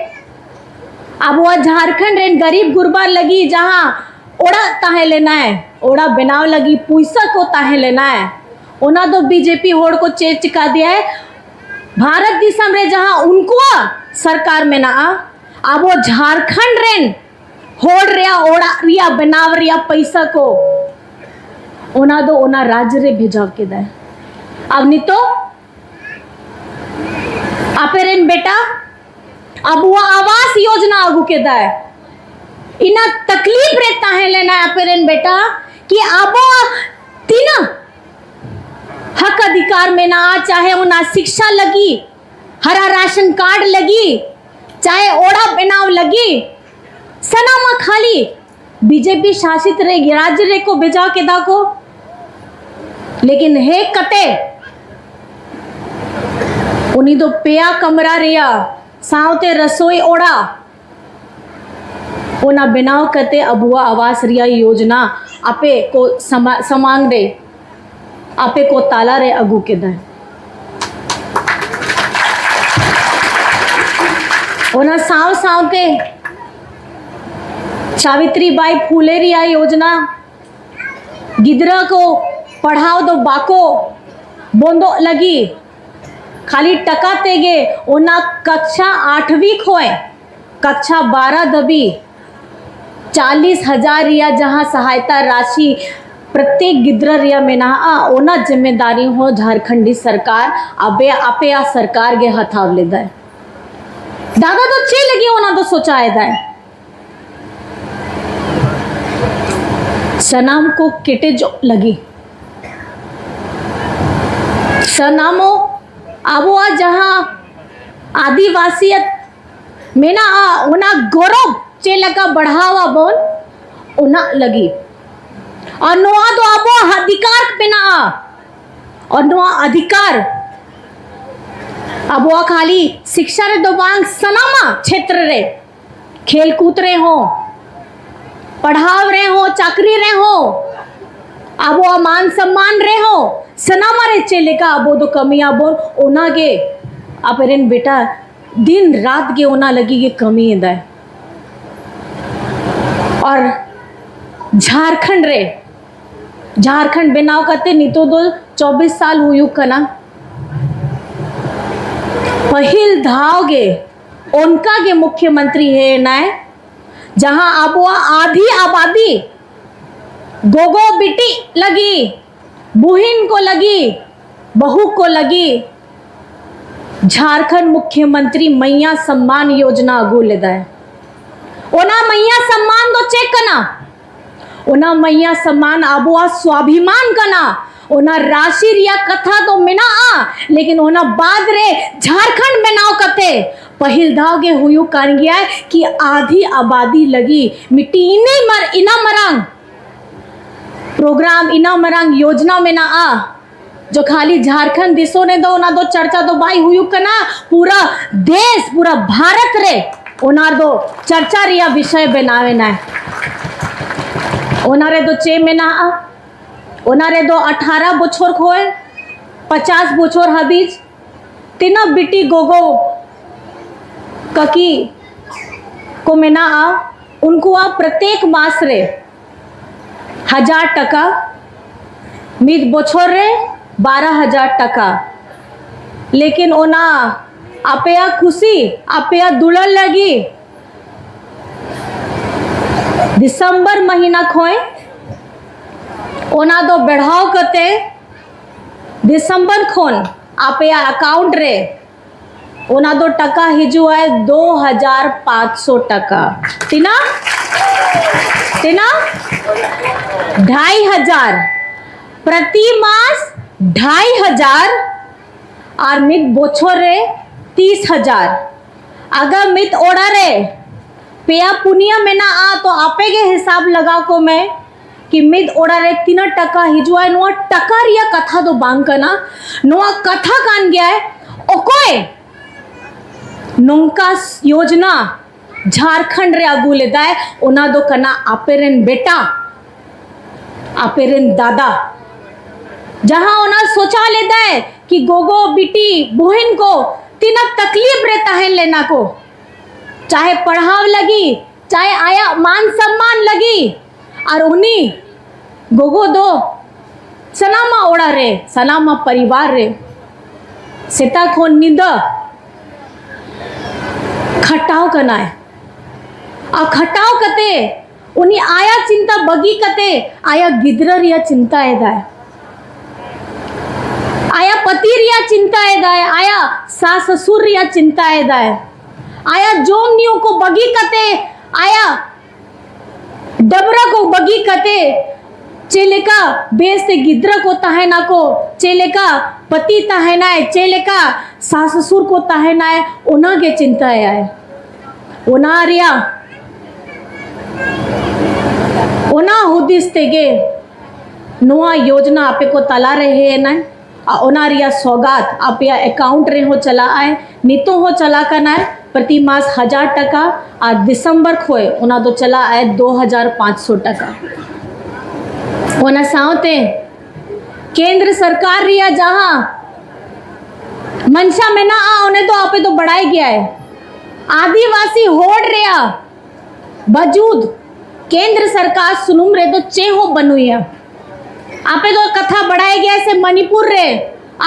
ᱟᱵᱚᱣᱟᱜ ᱡᱷᱟᱨᱠᱷᱚᱸᱰ ᱨᱮᱱ ᱜᱟᱨᱤᱵ ᱜᱩᱨᱵᱟ ᱞᱟᱹᱜᱤᱫ ᱡᱟᱦᱟᱸ ᱚᱲᱟᱜ ᱛᱟᱦᱮᱸ ᱞᱮᱱᱟᱭ, ᱚᱲᱟᱜ ᱵᱮᱱᱟᱣ ᱞᱟᱹᱜᱤᱫ ᱯᱩᱭᱥᱟᱹ ᱠᱚ ᱛᱟᱦᱮᱸ ᱞᱮᱱᱟᱭ, ᱚᱱᱟ ᱫᱚ ᱵᱤᱡᱮᱯᱤ ᱦᱚᱲ ᱠᱚ ᱪᱮᱫ ᱪᱤᱠᱟ ᱫᱮᱭᱟᱭ? ᱵᱷᱟᱨᱚᱛ ᱫᱤᱥᱚᱢ ᱨᱮ ᱡᱟᱦᱟᱸ ᱩᱱᱠᱩᱣᱟᱜ ᱥᱚᱨᱠᱟᱨ ᱢᱮᱱᱟᱜᱼᱟ, ᱟᱵᱚ ᱡᱷᱟᱨᱠᱷᱚᱸᱰ ᱨᱮᱱ ᱦᱚᱲ ᱨᱮᱭᱟᱜ ᱚᱲᱟᱜ ᱨᱮᱭᱟᱜ ᱵᱮᱱᱟᱣ ᱨᱮᱭᱟᱜ ᱯᱚᱭᱥᱟ ᱠᱚ, ᱚᱱᱟ ᱫᱚ ᱚᱱᱟ ᱨᱟᱡᱽ ᱨᱮ ᱵᱷᱮᱡᱟᱣ ᱠᱮᱫᱟᱭ᱾ ᱟᱨ ᱱᱤᱛᱚᱜ ᱟᱯᱮ ᱨᱮᱱ ᱵᱮᱴᱟ ᱟᱵᱚᱣᱟᱜ ᱟᱵᱟᱥ ᱭᱳᱡᱽᱱᱟ ᱟᱹᱜᱩ ᱠᱮᱫᱟᱭ᱾ ᱤᱱᱟᱹ ᱛᱟᱠᱞᱤᱯ ᱨᱮ ᱛᱟᱦᱮᱸ ᱞᱮᱱᱟ ᱟᱯᱮ ᱨᱮᱱ ᱵᱮᱴᱟ ᱠᱤ ᱟᱵᱚ ᱛᱤᱱᱟᱹᱜ ᱦᱚᱠ ᱚᱫᱷᱤᱠᱟᱨ ᱢᱮᱱᱟᱜᱼᱟ, ᱪᱟᱦᱮ ᱚᱱᱟ ᱥᱤᱠᱥᱟ ᱞᱟᱹᱜᱤᱫ, ᱦᱟᱨᱟ ᱨᱟᱥᱚᱱ ᱠᱟᱨᱰ ᱞᱟᱹᱜᱤᱫ, ᱪᱟᱦᱮ ᱚᱲᱟᱜ ᱵᱮᱱᱟᱣ ᱞᱟᱹᱜᱤᱫ, ᱥᱟᱱᱟᱢᱟᱜ ᱠᱷᱟᱹᱞᱤ ᱵᱤᱡᱮᱯᱤ ᱥᱟᱥᱤᱛ ᱨᱮ ᱨᱟᱡᱽ ᱨᱮᱠᱚ ᱵᱷᱮᱡᱟ ᱠᱮᱫᱟ ᱠᱚ᱾ ᱞᱮᱠᱤᱱ ᱦᱮᱡ ᱠᱟᱛᱮ ᱩᱱᱤ ᱫᱚ ᱯᱮᱭᱟ ᱠᱟᱢᱨᱟ ᱨᱮᱭᱟᱜ ᱥᱟᱶᱛᱮ ᱨᱟᱥᱳᱭ ᱚᱲᱟᱜ ᱚᱱᱟ ᱵᱮᱱᱟᱣ ᱠᱟᱛᱮ ᱟᱵᱚᱣᱟᱜ ᱟᱵᱟᱥ ᱨᱮᱭᱟᱜ ᱭᱳᱡᱽᱱᱟ ᱟᱯᱮ ᱠᱚ ᱥᱟᱢᱟ-, ᱥᱟᱢᱟᱝ ᱨᱮ, ᱟᱯᱮ ᱠᱚ ᱛᱟᱞᱟ ᱨᱮ ᱟᱹᱜᱩ ᱠᱮᱫᱟᱭ᱾ ᱚᱱᱟ ᱥᱟᱶ ᱥᱟᱶᱛᱮ ᱥᱟᱵᱤᱛᱨᱤ ᱵᱟᱭ ᱯᱷᱩᱞᱮ ᱨᱮᱭᱟᱜ ᱭᱳᱡᱽᱱᱟ, ᱜᱤᱫᱽᱨᱟᱹ ᱠᱚ ᱯᱟᱲᱦᱟᱣ ᱫᱚ ᱵᱟᱠᱚ ᱵᱚᱱᱫᱚᱜ ᱞᱟᱹᱜᱤᱫ, ᱠᱷᱟᱹᱞᱤ ᱴᱟᱠᱟ ᱛᱮᱜᱮ ᱚᱱᱟ ᱠᱟᱠᱪᱷᱟ ᱟᱴᱷᱣᱤ ᱠᱷᱚᱱ ᱠᱟᱠᱪᱷᱟ ᱵᱟᱨᱟ ᱫᱷᱟᱹᱵᱤᱡ ᱪᱟᱞᱤᱥ ᱦᱟᱡᱟᱨ ᱨᱮᱭᱟᱜ ᱡᱟᱦᱟᱸ ᱥᱟᱦᱟᱭᱛᱟ ᱨᱟᱥᱤ ᱯᱨᱚᱛᱮᱠ ᱜᱤᱫᱽᱨᱟᱹ ᱨᱮᱭᱟᱜ ᱢᱮᱱᱟᱜᱼᱟ, ᱚᱱᱟ ᱡᱤᱢᱢᱮᱫᱟᱨᱤ ᱦᱚᱸ ᱡᱷᱟᱨᱠᱷᱚᱸᱰᱤ ᱥᱚᱨᱠᱟᱨ ᱟᱯᱮ, ᱟᱯᱮᱭᱟᱜ ᱥᱚᱨᱠᱟᱨ ᱜᱮ ᱦᱟᱛᱟᱣ ᱞᱮᱫᱟᱭ᱾ ᱫᱟᱫᱟ ᱫᱚ ᱪᱮᱫ ᱞᱟᱹᱜᱤᱫ ᱚᱱᱟ ᱫᱚ ᱥᱚᱪᱟᱭᱮᱫᱟᱭ? ᱥᱟᱱᱟᱢ ᱠᱚ ᱠᱮᱴᱮᱡᱚᱜ ᱞᱟᱹᱜᱤᱫ᱾ ᱥᱟᱱᱟᱢᱚᱜ ᱟᱵᱚᱣᱟᱜ ᱡᱟᱦᱟᱸ ᱟᱹᱫᱤᱵᱟᱹᱥᱤᱭᱟᱛ ᱢᱮᱱᱟᱜᱼᱟ, ᱚᱱᱟ ᱜᱚᱨᱚᱵᱽ ᱪᱮᱫ ᱞᱮᱠᱟ ᱵᱟᱲᱦᱟᱣ ᱟᱵᱚᱱ, ᱚᱱᱟ ᱞᱟᱹᱜᱤᱫ᱾ ᱟᱨ ᱱᱚᱣᱟ ᱫᱚ ᱟᱵᱚᱣᱟᱜ ᱚᱫᱷᱤᱠᱟᱨ ᱢᱮᱱᱟᱜᱼᱟ᱾ ᱟᱨ ᱱᱚᱣᱟ ᱚᱫᱷᱤᱠᱟᱨ ᱟᱵᱚᱣᱟᱜ ᱠᱷᱟᱹᱞᱤ ᱥᱤᱠᱥᱟ ᱨᱮᱫᱚ ᱵᱟᱝ, ᱥᱟᱱᱟᱢᱟᱜ ᱠᱷᱮᱛᱨᱮ ᱨᱮ, ᱠᱷᱮᱞ ᱠᱩᱫ ᱨᱮᱦᱚᱸ, ᱯᱟᱲᱦᱟᱣ ᱨᱮᱦᱚᱸ, ᱪᱟᱹᱠᱨᱤ ᱨᱮᱦᱚᱸ, ᱟᱵᱚᱣᱟᱜ ᱢᱟᱱ ᱥᱚᱢᱢᱟᱱ ᱨᱮᱦᱚᱸ, ᱥᱟᱱᱟᱢᱟᱜ ᱨᱮ ᱪᱮᱫ ᱞᱮᱠᱟ ᱟᱵᱚ ᱫᱚ ᱠᱟᱹᱢᱤᱭᱟᱵᱚᱱ, ᱚᱱᱟᱜᱮ ᱟᱯᱮᱨᱮᱱ ᱵᱮᱴᱟ ᱫᱤᱱ ᱨᱟᱛ ᱜᱮ ᱚᱱᱟ ᱞᱟᱹᱜᱤᱫ ᱜᱮ ᱠᱟᱹᱢᱤᱭᱮᱫᱟᱭ᱾ ᱟᱨ ᱡᱷᱟᱨᱠᱷᱚᱸᱰ ᱨᱮ, ᱡᱷᱟᱨᱠᱷᱚᱸᱰ ᱵᱮᱱᱟᱣ ᱠᱟᱛᱮ ᱱᱤᱛᱚᱜ ᱫᱚ ᱪᱚᱵᱵᱤᱥ ᱥᱟᱞ ᱦᱩᱭᱩᱜ ᱠᱟᱱᱟ᱾ ᱯᱟᱹᱦᱤᱞ ᱫᱷᱟᱣ ᱜᱮ ᱚᱱᱠᱟ ᱜᱮ ᱢᱩᱠᱷᱭᱚᱢᱚᱱᱛᱨᱤ ᱦᱮᱡ ᱮᱱᱟᱭ, ᱡᱟᱦᱟᱸ ᱟᱵᱚᱣᱟᱜ ᱟᱹᱫᱷᱤ ᱟᱵᱟᱫᱤ ᱜᱚᱜᱚ ᱵᱤᱴᱤ ᱞᱟᱹᱜᱤᱫ, ᱵᱩᱦᱤᱱ ᱠᱚ ᱞᱟᱹᱜᱤᱫ, ᱵᱟᱹᱦᱩ ᱠᱚ ᱞᱟᱹᱜᱤᱫ ᱡᱷᱟᱨᱠᱷᱚᱸᱰ ᱢᱩᱠᱷᱭᱚᱢᱚᱱᱛᱨᱤ ᱢᱟᱭᱭᱟ ᱥᱚᱢᱢᱟᱱ ᱭᱳᱡᱽᱱᱟ ᱟᱹᱜᱩ ᱞᱮᱫᱟᱭ᱾ ᱚᱱᱟ ᱢᱟᱹᱭᱭᱟ ᱥᱚᱢᱢᱟᱱ ᱫᱚ ᱪᱮᱫ ᱠᱟᱱᱟ? ᱚᱱᱟ ᱢᱟᱹᱭᱭᱟ ᱥᱚᱢᱢᱟᱱ ᱟᱵᱚᱣᱟᱜ ᱥᱣᱟᱵᱷᱤᱢᱟᱱ ᱠᱟᱱᱟ᱾ ᱚᱱᱟ ᱨᱟᱥᱤ ᱨᱮᱭᱟᱜ ᱠᱟᱛᱷᱟ ᱫᱚ ᱢᱮᱱᱟᱜᱼᱟ, ᱞᱮᱠᱤᱱ ᱚᱱᱟ ᱵᱟᱫ ᱨᱮ ᱡᱷᱟᱨᱠᱷᱚᱸᱰ ᱵᱮᱱᱟᱣ ᱠᱟᱛᱮ ᱯᱟᱹᱦᱤᱞ ᱫᱷᱟᱣ ᱜᱮ ᱦᱩᱭᱩᱜ ᱠᱟᱱ ᱜᱮᱭᱟ ᱠᱤ ᱟᱫᱷᱤ ᱟᱵᱟᱫᱤ ᱞᱟᱹᱜᱤᱫ ᱢᱤᱫᱴᱤᱡ ᱤᱱᱟᱹ ᱢᱟᱨ-, ᱤᱱᱟ ᱢᱟᱨᱟᱝ ᱯᱨᱳᱜᱨᱟᱢ, ᱤᱱᱟ ᱢᱟᱨᱟᱝ ᱭᱳᱡᱽᱱᱟ ᱢᱮᱱᱟᱜᱼᱟ᱾ ᱡᱚ ᱠᱷᱟᱹᱞᱤ ᱡᱷᱟᱨᱠᱷᱚᱸᱰ ᱫᱤᱥᱚᱢ ᱨᱮᱫᱚ ᱚᱱᱟ ᱫᱚ ᱪᱟᱨᱪᱟ ᱫᱚ ᱵᱟᱭ ᱦᱩᱭᱩᱜ ᱠᱟᱱᱟ, ᱯᱩᱨᱟᱹ ᱫᱮᱥ, ᱯᱩᱨᱟᱹ ᱵᱷᱟᱨᱚᱛ ᱨᱮ ᱚᱱᱟ ᱫᱚ ᱪᱟᱨᱪᱟ ᱨᱮᱭᱟᱜ ᱵᱤᱥᱚᱭ ᱵᱮᱱᱟᱣ ᱮᱱᱟᱭ᱾ ᱚᱱᱟ ᱨᱮᱫᱚ ᱪᱮᱫ ᱢᱮᱱᱟᱜᱼᱟ? ᱚᱱᱟ ᱨᱮᱫᱚ ᱟᱴᱷᱟᱨᱚ ᱵᱚᱪᱷᱚᱨ ᱠᱷᱚᱱ ᱯᱚᱪᱟᱥ ᱵᱚᱪᱷᱚᱨ ᱦᱟᱹᱵᱤᱡ ᱛᱤᱱᱟᱹᱜ ᱵᱤᱴᱤ ᱜᱚᱜᱚ ᱠᱟᱹᱠᱤ ᱠᱚ ᱢᱮᱱᱟᱜᱼᱟ, ᱩᱱᱠᱩᱣᱟᱜ ᱯᱨᱚᱛᱮᱠ ᱢᱟᱥ ᱨᱮ ᱦᱟᱡᱟᱨ ᱴᱟᱠᱟ, ᱢᱤᱫ ᱵᱚᱪᱷᱚᱨ ᱨᱮ ᱵᱟᱨᱚ ᱦᱟᱡᱟᱨ ᱴᱟᱠᱟ᱾ ᱞᱮᱠᱤᱱ ᱚᱱᱟ ᱟᱯᱮᱭᱟᱜ ᱠᱷᱩᱥᱤ, ᱟᱯᱮᱭᱟᱜ ᱫᱩᱞᱟᱹᱲ ᱞᱟᱹᱜᱤᱫ ᱰᱤᱥᱮᱢᱵᱚᱨ ᱢᱟᱹᱦᱤᱱᱟ ᱠᱷᱚᱱ ᱚᱱᱟ ᱫᱚ ᱵᱮᱲᱦᱟᱣ ᱠᱟᱛᱮ ᱰᱤᱥᱮᱢᱵᱚᱨ ᱠᱷᱚᱱ ᱟᱯᱮᱭᱟᱜ ᱟᱠᱟᱣᱩᱱᱴ ᱨᱮ ᱚᱱᱟ ᱫᱚ ᱴᱟᱠᱟ ᱦᱤᱡᱩᱜᱼᱟ ᱫᱩ ᱦᱟᱡᱟᱨ ᱯᱟᱸᱪᱥᱚ ᱴᱟᱠᱟ᱾ ᱛᱤᱱᱟᱹᱜ? ᱛᱤᱱᱟᱹᱜ? ᱰᱷᱟᱭ ᱦᱟᱡᱟᱨ᱾ ᱯᱨᱚᱛᱤ ᱢᱟᱥ ᱰᱷᱟᱭ ᱦᱟᱡᱟᱨ ᱟᱨ ᱢᱤᱫ ᱵᱚᱪᱷᱚᱨ ᱨᱮ ᱛᱤᱥ ᱦᱟᱡᱟᱨ᱾ ᱟᱜᱟᱨ ᱢᱤᱫ ᱚᱲᱟᱜ ᱨᱮ ᱯᱮᱭᱟ ᱯᱩᱱᱭᱟᱹ ᱢᱮᱱᱟᱜᱼᱟ, ᱛᱚ ᱟᱯᱮ ᱜᱮ ᱦᱤᱥᱟᱵ ᱞᱟᱜᱟᱣ ᱠᱚ ᱢᱮ ᱠᱤ ᱢᱤᱫ ᱚᱲᱟᱜ ᱨᱮ ᱛᱤᱱᱟᱹᱜ ᱴᱟᱠᱟ ᱦᱤᱡᱩᱜᱼᱟ᱾ ᱱᱚᱣᱟ ᱴᱟᱠᱟ ᱨᱮᱭᱟᱜ ᱠᱟᱛᱷᱟ ᱫᱚ ᱵᱟᱝ ᱠᱟᱱᱟ, ᱱᱚᱣᱟ ᱠᱟᱛᱷᱟ ᱠᱟᱱ ᱜᱮᱭᱟ ᱚᱠᱚᱭ ᱱᱚᱝᱠᱟ ᱭᱳᱡᱽᱱᱟ ᱡᱷᱟᱨᱠᱷᱚᱸᱰ ᱨᱮ ᱟᱹᱜᱩ ᱞᱮᱫᱟᱭ, ᱚᱱᱟ ᱫᱚ ᱠᱟᱱᱟ ᱟᱯᱮ ᱨᱮᱱ ᱵᱮᱴᱟ, ᱟᱯᱮ ᱨᱮᱱ ᱫᱟᱫᱟ, ᱡᱟᱦᱟᱸ ᱚᱱᱟ ᱥᱳᱪᱟ ᱞᱮᱫᱟᱭ ᱠᱤ ᱜᱚᱜᱚ, ᱵᱤᱴᱤ, ᱵᱩᱦᱤᱱ ᱠᱚ ᱛᱤᱱᱟᱹᱜ ᱛᱟᱠᱞᱤᱯ ᱨᱮ ᱛᱟᱦᱮᱸ ᱞᱮᱱᱟ ᱠᱚ, ᱪᱟᱦᱮ ᱯᱟᱲᱦᱟᱣ ᱞᱟᱹᱜᱤᱫ, ᱪᱟᱦᱮ ᱟᱭᱟᱜ ᱢᱟᱱ ᱥᱚᱢᱢᱟᱱ ᱞᱟᱹᱜᱤᱫ᱾ ᱟᱨ ᱩᱱᱤ ᱜᱚᱜᱚ ᱫᱚ ᱥᱟᱱᱟᱢᱟᱜ ᱚᱲᱟᱜ ᱨᱮ, ᱥᱟᱱᱟᱢᱟᱜ ᱯᱚᱨᱤᱵᱟᱨ ᱨᱮ ᱥᱮᱛᱟᱜ ᱠᱷᱚᱱ ᱧᱤᱫᱟᱹ ᱠᱷᱟᱴᱟᱣ ᱠᱟᱱᱟᱭ᱾ ᱟᱨ ᱠᱷᱟᱴᱟᱣ ᱠᱟᱛᱮ ᱩᱱᱤ ᱟᱭᱟᱜ ᱪᱤᱱᱛᱟ ᱵᱟᱹᱜᱤ ᱠᱟᱛᱮ ᱟᱭᱟᱜ ᱜᱤᱫᱽᱨᱟᱹ ᱨᱮᱭᱟᱜ ᱪᱤᱱᱛᱟ ᱮᱫᱟᱭ, ᱟᱭᱟᱜ ᱯᱟᱹᱛᱤ ᱨᱮᱭᱟᱜ ᱪᱤᱱᱛᱟ ᱮᱫᱟᱭ, ᱟᱭᱟᱜ ᱥᱟᱥ ᱥᱟᱥᱩᱨ ᱨᱮᱭᱟᱜ ᱪᱤᱱᱛᱟ ᱮᱫᱟᱭ, ᱟᱭᱟᱜ ᱡᱚᱢ ᱧᱩ ᱠᱚ ᱵᱟᱹᱜᱤ ᱠᱟᱛᱮ ᱟᱭᱟᱜ ᱰᱟᱵᱨᱟ ᱠᱚ ᱵᱟᱹᱜᱤ ᱠᱟᱛᱮ ᱪᱮᱫ ᱞᱮᱠᱟ ᱵᱮᱥᱛᱮ ᱜᱤᱫᱽᱨᱟᱹ ᱠᱚ ᱛᱟᱦᱮᱱᱟᱠᱚ, ᱪᱮᱫ ᱞᱮᱠᱟ ᱯᱟᱹᱛᱤ ᱛᱟᱦᱮᱱᱟᱭ, ᱪᱮᱫ ᱞᱮᱠᱟ ᱥᱟᱥ ᱥᱩᱨ ᱠᱚ ᱛᱟᱦᱮᱱᱟᱭ, ᱚᱱᱟ ᱜᱮ ᱪᱤᱱᱛᱟᱹᱭᱟᱭ᱾ ᱚᱱᱟ ᱨᱮᱭᱟᱜ, ᱚᱱᱟ ᱦᱩᱫᱤᱥ ᱛᱮᱜᱮ ᱱᱚᱣᱟ ᱭᱳᱡᱽᱱᱟ ᱟᱯᱮ ᱠᱚ ᱛᱟᱞᱟ ᱨᱮ ᱦᱮᱡ ᱮᱱᱟᱭ᱾ ᱟᱨ ᱚᱱᱟ ᱨᱮᱭᱟᱜ ᱥᱚᱜᱟᱛ ᱟᱯᱮᱭᱟᱜ ᱮᱠᱟᱣᱩᱱᱴ ᱨᱮᱦᱚᱸ ᱪᱟᱞᱟᱜ ᱟᱭ, ᱱᱤᱛᱚᱜ ᱦᱚᱸ ᱪᱟᱞᱟᱜ ᱠᱟᱱᱟᱭ, ᱯᱨᱚᱛᱤ ᱢᱟᱥ ᱦᱟᱡᱟᱨ ᱴᱟᱠᱟ᱾ ᱟᱨ ᱫᱤᱥᱚᱢᱵᱚᱨ ᱠᱷᱚᱱ ᱚᱱᱟ ᱫᱚ ᱪᱟᱞᱟᱜ ᱟᱭ ᱫᱩ ᱦᱟᱡᱟᱨ ᱯᱟᱸᱪᱥᱚ ᱴᱟᱠᱟ᱾ ᱚᱱᱟ ᱥᱟᱶᱛᱮ ᱠᱮᱱᱫᱨᱚ ᱥᱚᱨᱠᱟᱨ ᱨᱮᱭᱟᱜ ᱡᱟᱦᱟᱸ ᱢᱟᱱᱥᱟ ᱢᱮᱱᱟᱜᱼᱟ, ᱚᱱᱮ ᱫᱚ ᱟᱯᱮ ᱫᱚ ᱵᱟᱲᱟᱭ ᱜᱮᱭᱟᱭ, ᱟᱹᱫᱤᱵᱟᱹᱥᱤ ᱦᱚᱲ ᱨᱮᱭᱟᱜ ᱵᱟᱡᱩᱫ ᱠᱮᱱᱫᱨᱚ ᱥᱚᱨᱠᱟᱨ ᱥᱩᱱᱩᱢ ᱨᱮᱫᱚ ᱪᱮᱫ ᱦᱚᱸ ᱵᱟᱹᱱᱩᱭᱟ᱾ ᱟᱯᱮ ᱫᱚ ᱠᱟᱛᱷᱟ ᱵᱟᱲᱟᱭ ᱜᱮᱭᱟ ᱥᱮ, ᱢᱚᱱᱤᱯᱩᱨ ᱨᱮ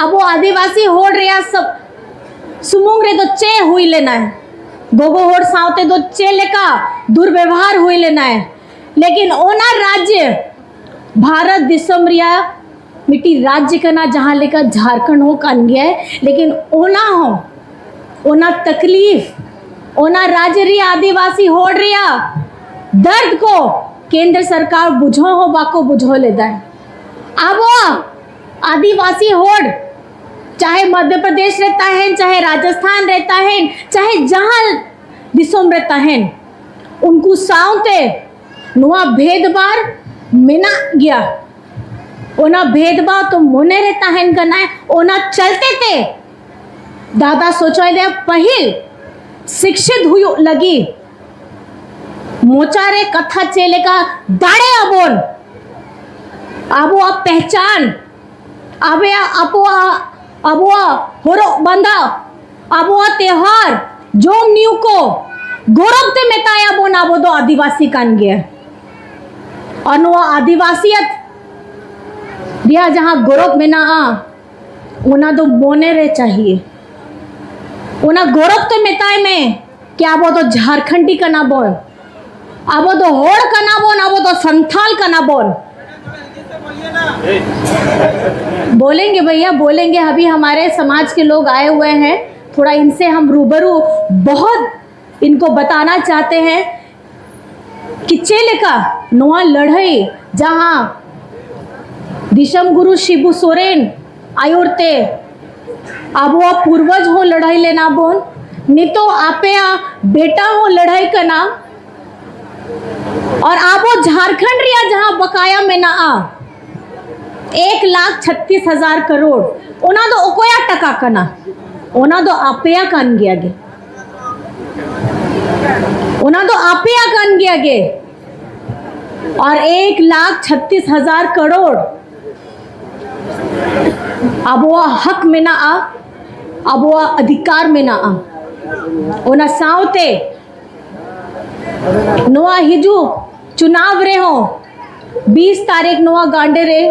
ᱟᱵᱚ ᱟᱹᱫᱤᱵᱟᱹᱥᱤ ᱦᱚᱲ ᱨᱮᱭᱟᱜ ᱥᱚᱵ ᱥᱩᱢᱩᱝ ᱨᱮᱫᱚ ᱪᱮᱫ ᱦᱩᱭ ᱞᱮᱱᱟ, ᱜᱚᱜᱚ ᱦᱚᱲ ᱥᱟᱶᱛᱮ ᱫᱚ ᱪᱮᱫ ᱞᱮᱠᱟ ᱫᱩᱨᱵᱮᱣᱦᱟᱨ ᱦᱩᱭ ᱞᱮᱱᱟ᱾ ᱞᱮᱠᱤᱱ ᱚᱱᱟ ᱨᱟᱡᱽᱡᱚ ᱵᱷᱟᱨᱚᱛ ᱫᱤᱥᱚᱢ ᱨᱮᱭᱟᱜ ᱢᱤᱫᱴᱤᱡ ᱨᱟᱡᱽᱡᱚ ᱠᱟᱱᱟ, ᱡᱟᱦᱟᱸ ᱞᱮᱠᱟ ᱡᱷᱟᱲᱠᱷᱚᱸᱰ ᱦᱚᱸ ᱠᱟᱱ ᱜᱮᱭᱟ, ᱞᱮᱠᱤᱱ ᱚᱱᱟ ᱦᱚᱸ, ᱚᱱᱟ ᱛᱟᱠᱞᱤᱯ, ᱚᱱᱟ ᱨᱟᱡᱽ ᱨᱮᱭᱟᱜ ᱟᱹᱫᱤᱵᱟᱹᱥᱤ ᱦᱚᱲ ᱨᱮᱭᱟᱜ ᱫᱟᱨᱫ ᱠᱚ ᱠᱮᱱᱫᱨᱚ ᱥᱚᱨᱠᱟᱨ ᱵᱩᱡᱷᱟᱹᱣ ᱦᱚᱸ ᱵᱟᱠᱚ ᱵᱩᱡᱷᱟᱹᱣ ᱞᱮᱫᱟ᱾ ᱟᱵᱚᱣᱟᱜ ᱟᱹᱫᱤᱵᱟᱹᱥᱤ ᱦᱚᱲ ᱪᱟᱦᱮ ᱢᱚᱫᱷᱭᱚ ᱯᱨᱚᱫᱮᱥ ᱨᱮ ᱛᱟᱦᱮᱱ, ᱪᱟᱦᱮ ᱨᱟᱡᱚᱥᱛᱷᱟᱱ ᱨᱮ ᱛᱟᱦᱮᱱ, ᱪᱟᱦᱮ ᱡᱟᱦᱟᱸ ᱫᱤᱥᱚᱢ ᱨᱮ ᱛᱟᱦᱮᱱ, ᱩᱱᱠᱩ ᱥᱟᱶᱛᱮ ᱱᱚᱣᱟ ᱵᱷᱮᱫᱽᱵᱷᱟᱣ ᱢᱮᱱᱟᱜ ᱜᱮᱭᱟ᱾ ᱚᱱᱟ ᱵᱷᱮᱫᱽᱵᱷᱟᱣ ᱛᱚ ᱢᱚᱱᱮ ᱨᱮ ᱛᱟᱦᱮᱱ ᱠᱟᱱᱟ, ᱚᱱᱟ ᱪᱟᱞᱛᱮ ᱛᱮ ᱫᱟᱫᱟ ᱥᱚᱪᱚᱭ ᱞᱮ ᱯᱟᱹᱦᱤᱞ ᱥᱤᱠᱷᱤᱛ ᱦᱩᱭᱩᱜ ᱞᱟᱹᱜᱤᱫ ᱢᱚᱪᱟ ᱨᱮ ᱠᱟᱛᱷᱟ ᱪᱮᱫ ᱞᱮᱠᱟ ᱫᱟᱲᱮ ᱟᱵᱚᱱ, ᱟᱵᱚᱣᱟᱜ ᱯᱮᱦᱪᱟᱱ, ᱟᱵᱚᱣᱟᱜ, ᱟᱵᱚᱣᱟᱜ, ᱟᱵᱚᱣᱟᱜ ᱦᱚᱨᱚᱜ ᱵᱟᱸᱫᱟ, ᱟᱵᱚᱣᱟᱜ ᱛᱮᱣᱦᱟᱨ, ᱡᱚᱢ ᱧᱩ ᱠᱚ ᱜᱚᱨᱚᱵ ᱛᱮ ᱢᱮᱛᱟᱭᱟᱵᱚᱱ, ᱟᱵᱚ ᱫᱚ ᱟᱹᱫᱤᱵᱟᱹᱥᱤ ᱠᱟᱱ ᱜᱮᱭᱟ᱾ ᱟᱨ ᱱᱚᱣᱟ ᱟᱹᱫᱤᱵᱟᱹᱥᱤᱭᱟᱛ ᱨᱮᱭᱟᱜ ᱡᱟᱦᱟᱸ ᱜᱚᱨᱚᱵ ᱢᱮᱱᱟᱜᱼᱟ, ᱚᱱᱟ ᱫᱚ ᱢᱚᱱᱮ ᱨᱮ ᱪᱟᱦᱤᱭᱮ, ᱚᱱᱟ ᱜᱚᱨᱚᱵ ᱛᱮ ᱢᱮᱛᱟᱭ ᱢᱮ ᱠᱤ ᱟᱵᱚ ᱫᱚ ᱡᱷᱟᱨᱠᱷᱚᱸᱰᱤ ᱠᱟᱱᱟ ᱵᱚᱱ, ᱟᱵᱚ ᱫᱚ ᱦᱚᱲ ᱠᱟᱱᱟ ᱵᱚᱱ, ᱟᱵᱚ ᱫᱚ ᱥᱟᱱᱛᱷᱟᱞ ᱠᱟᱱᱟ ᱵᱚᱱ᱾ बोलेंगे भैया, बोलेंगे। अभी हमारे समाज के लोग आए हुए हैं, थोड़ा इनसे हम रूबरू, बहुत इनको बताना चाहते हैं ᱠᱤ ᱪᱮᱫ ᱞᱮᱠᱟ ᱱᱚᱣᱟ ᱞᱟᱹᱲᱦᱟᱹᱭ, ᱡᱟᱦᱟᱸ ᱫᱤᱥᱚᱢ ᱜᱩᱨᱩ ᱥᱤᱵᱩ ᱥᱚᱨᱮᱱ ᱟᱭᱩᱨ ᱛᱮ ᱟᱵᱚᱣᱟᱜ ᱯᱩᱨᱵᱚᱡᱽ ᱦᱚᱸ ᱞᱟᱹᱲᱦᱟᱹᱭ ᱞᱮᱱᱟ ᱵᱚᱱ, ᱱᱤᱛᱚᱜ ᱟᱯᱮᱭᱟᱜ ᱵᱮᱴᱟ ᱦᱚᱸ ᱞᱟᱹᱲᱦᱟᱹᱭ ᱠᱟᱱᱟ᱾ ᱟᱨ ᱟᱵᱚ ᱡᱷᱟᱲᱠᱷᱚᱸᱰ ᱨᱮᱭᱟᱜ ᱡᱟᱦᱟᱸ ᱵᱟᱠᱟᱭᱟ ᱢᱮᱱᱟᱜᱼᱟ, ᱮᱠ ᱞᱟᱠᱷ ᱪᱷᱟᱛᱤᱥ ᱦᱟᱡᱟᱨ ᱠᱟᱨᱳᱲ, ᱚᱱᱟ ᱫᱚ ᱚᱠᱚᱭᱟᱜ ᱴᱟᱠᱟ ᱠᱟᱱᱟ? ᱚᱱᱟ ᱫᱚ ᱟᱯᱮᱭᱟᱜ ᱠᱟᱱ ᱜᱮᱭᱟ ᱜᱮ᱾ ᱚᱱᱟ ᱫᱚ ᱟᱯᱮᱭᱟᱜ ᱠᱟᱱ ᱜᱮᱭᱟ ᱜᱮ᱾ ᱟᱨ ᱮᱠ ᱞᱟᱠᱷ ᱪᱷᱟᱛᱤᱥ ᱦᱟᱡᱟᱨ ᱠᱟᱨᱳᱲ ᱟᱵᱚᱣᱟᱜ ᱦᱚᱠ ᱢᱮᱱᱟᱜᱼᱟ, ᱟᱵᱚᱣᱟᱜ ᱚᱫᱷᱤᱠᱟᱨ ᱢᱮᱱᱟᱜᱼᱟ᱾ ᱚᱱᱟ ᱥᱟᱶᱛᱮ ᱱᱚᱣᱟ ᱦᱤᱡᱩᱜ ᱪᱩᱱᱟᱣ ᱨᱮᱦᱚᱸ, ᱵᱤᱥ ᱛᱟᱹᱨᱤᱠᱷ ᱱᱚᱣᱟ ᱜᱟᱱᱰᱮ ᱨᱮ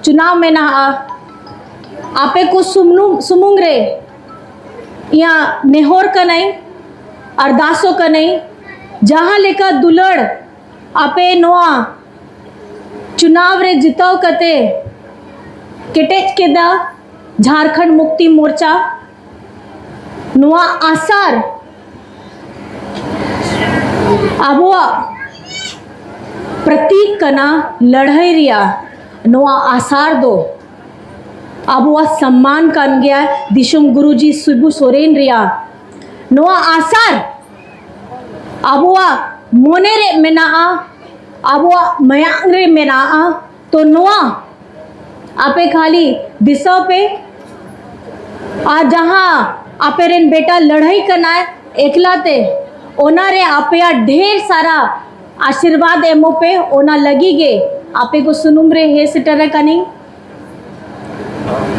ᱪᱩᱱᱟᱣ ᱢᱮᱱᱟᱜᱼᱟ᱾ ᱟᱯᱮ ᱠᱚ ᱥᱩᱢᱱᱩ-, ᱥᱩᱢᱩᱝ ᱨᱮ ᱤᱧᱟᱹᱜ ᱱᱮᱦᱚᱨ ᱠᱟᱹᱱᱟᱹᱧ, ᱟᱨᱫᱟᱥᱚᱜ ᱠᱟᱹᱱᱟᱹᱧ, ᱡᱟᱦᱟᱸ ᱞᱮᱠᱟ ᱫᱩᱞᱟᱹᱲ ᱟᱯᱮ ᱱᱚᱣᱟ ᱪᱩᱱᱟᱣ ᱨᱮ ᱡᱤᱛᱟᱹᱣ ᱠᱟᱛᱮ ᱠᱮᱴᱮᱡ ᱠᱮᱫᱟ ᱡᱷᱟᱲᱠᱷᱚᱸᱰ ᱢᱩᱠᱛᱤ ᱢᱳᱨᱪᱟ, ᱱᱚᱣᱟ ᱟᱥᱟᱨ ᱟᱵᱚᱣᱟᱜ ᱯᱨᱚᱛᱤᱠ ᱠᱟᱱᱟ ᱞᱟᱹᱲᱦᱟᱹᱭ ᱨᱮᱭᱟᱜ᱾ ᱱᱚᱣᱟ ᱟᱥᱟᱨ ᱫᱚ ᱟᱵᱚᱣᱟᱜ ᱥᱚᱢᱢᱟᱱ ᱠᱟᱱ ᱜᱮᱭᱟ, ᱫᱤᱥᱚᱢ ᱜᱩᱨᱩᱡᱤ ᱥᱤᱵᱩ ᱥᱚᱨᱮᱱ ᱨᱮᱭᱟᱜ᱾ ᱱᱚᱣᱟ ᱟᱥᱟᱨ ᱟᱵᱚᱣᱟᱜ ᱢᱚᱱᱮ ᱨᱮ ᱢᱮᱱᱟᱜᱼᱟ, ᱟᱵᱚᱣᱟᱜ ᱢᱟᱭᱟᱝ ᱨᱮ ᱢᱮᱱᱟᱜᱼᱟ᱾ ᱛᱚ ᱱᱚᱣᱟ ᱟᱯᱮ ᱠᱷᱟᱹᱞᱤ ᱫᱤᱥᱟᱹ ᱯᱮ, ᱟᱨ ᱡᱟᱦᱟᱸ ᱟᱯᱮ ᱨᱮᱱ ᱵᱮᱴᱟ ᱞᱟᱹᱲᱦᱟᱹᱭ ᱠᱟᱱᱟᱭ ᱮᱠᱞᱟ ᱛᱮ, ᱚᱱᱟ ᱨᱮ ᱟᱯᱮᱭᱟᱜ ᱰᱷᱮᱨ ᱥᱟᱨᱟ ᱟᱥᱤᱨᱵᱟᱫᱽ ᱮᱢᱚᱜ ᱯᱮ, ᱚᱱᱟ ᱞᱟᱹᱜᱤᱫ ᱜᱮ ᱟᱯᱮ ᱠᱚ ᱥᱩᱱᱩᱢ ᱨᱮ ᱦᱮᱡ ᱥᱮᱴᱮᱨ ᱟᱠᱟᱱᱤᱧ᱾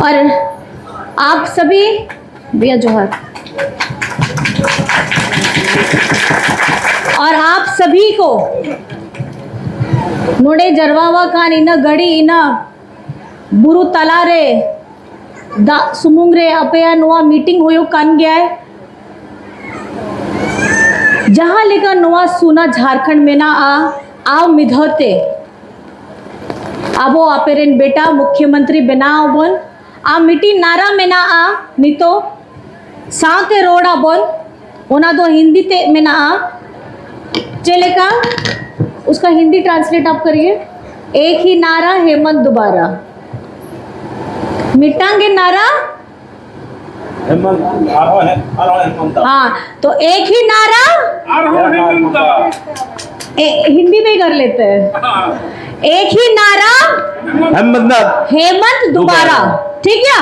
और आप सभी, भैया जोहार। और आप सभी को ᱱᱚᱰᱮ ᱡᱟᱨᱣᱟ ᱟᱠᱟᱱ ᱤᱱᱟᱹ ᱜᱷᱟᱹᱲᱤ, ᱤᱱᱟᱹ ᱵᱩᱨᱩ ᱛᱟᱞᱟ ᱨᱮ, ᱫᱟᱜ ᱥᱩᱢᱩᱝ ᱨᱮ ᱟᱯᱮᱭᱟᱜ ᱱᱚᱣᱟ meeting ᱦᱩᱭᱩᱜ ᱠᱟᱱ ᱜᱮᱭᱟ᱾ ᱡᱟᱦᱟᱸ ᱞᱮᱠᱟ ᱱᱚᱣᱟ ᱥᱩᱱᱟ ᱡᱷᱟᱲᱠᱷᱚᱸᱰ ᱢᱮᱱᱟᱜᱼᱟ, ᱟᱨ ᱢᱤᱫ ᱫᱷᱟᱣ ᱛᱮ ᱟᱵᱚ ᱟᱯᱮ ᱨᱮᱱ ᱵᱮᱴᱟ ᱢᱩᱠᱷᱭᱚᱢᱚᱱᱛᱨᱤ ᱵᱮᱱᱟᱣ ᱟᱵᱚᱱ᱾ ᱟᱨ ᱢᱤᱫᱴᱤᱡ ᱱᱟᱨᱟ ᱢᱮᱱᱟᱜᱼᱟ, ᱱᱤᱛᱚᱜ ᱥᱟᱶᱛᱮ ᱨᱚᱲ ᱟᱵᱚᱱ, ᱚᱱᱟ ᱫᱚ ᱦᱤᱱᱫᱤ ᱛᱮ ᱢᱮᱱᱟᱜᱼᱟ, ᱪᱮᱫ ᱞᱮᱠᱟ? उसका हिंदी ट्रांसलेट आप करिए। एक ही नारा हेमंत दोबारा। ᱢᱤᱫᱴᱟᱝ ᱜᱮ ᱱᱟᱨᱟ ᱦᱮᱢᱚᱱᱛ ᱟᱨᱦᱚᱸ ᱦᱮ- ᱟᱨᱦᱚᱸ ᱦᱮᱢᱚᱱᱛ ᱫᱟ᱾ हाँ, तो एक ही नारा। ᱟᱨᱦᱚᱸ ᱦᱮᱢᱚᱱᱛ ᱫᱟ᱾ ए, हिंदी में ही कर लेते हैं। एक ही नारा ᱦᱮᱢᱚᱱᱛ ᱫᱟ। हेमंत दोबारा। ठीक है?